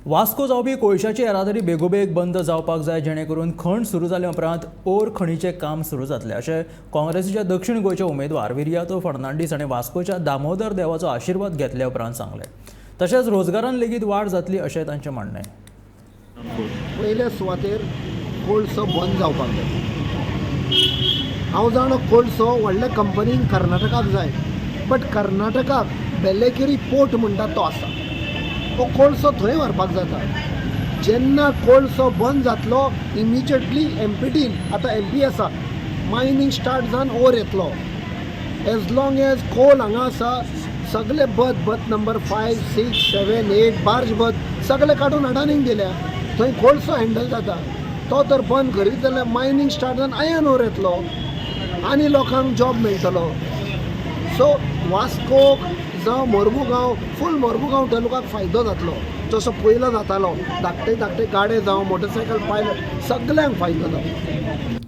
वास्को जावपी कोळशाची येरादारी बेगोबेग बंद जावपाक जाय, जेणे करून खण सुरू जाल्या उपरांत ओर खणीचें काम सुरू जातलें, अशें काँग्रेसीच्या दक्षिण गोंयचे उमेदवार विरियातो फर्नांडीस हांणी वास्कोच्या दामोदर देवाचो आशिर्वाद घेतल्या उपरांत सांगलें. तशेंच रोजगारान लेगीत वाड जातली, अशें तांचें म्हणणें. पयल्या सुवातेर कोळसो बंद जावपाक जाय. हांव जाणा, कोळसो व्हडल्या कंपनींक कर्नाटकाक जाय, बट कर्नाटकाक बेलेकेरी पोर्ट म्हणटा तो आसा. तो कोळसो थंय व्हरपाक जाता. जेन्ना कोळसो बंद जातलो, इमिजिएटली एमपीटीन, आतां एमपी आसा, मायनींग स्टार्ट जावन ओर येतलो. एज लॉंग एज कोल हांगा आसा, सगळे berth, berth number 5, 6, 7, 8, barge berth सगळे काडून अडानीक दिल्या. थंय कोळसो हँडल जाता. तो तर बंद करीत जाल्यार मायनींग स्टार्ट जावन आयर्न ओर येतलो आनी लोकांक जॉब मेळटलो. सो वास्कोक जावं मोरमुगांव, फूल मोरमुगांव तालुकाक फायदो जातलो. जसो पयलो जातालो, धाकटे धाकटे गाडे जावं, मोटरसायकल पायलट, सगल्यांक फायदो जातलो.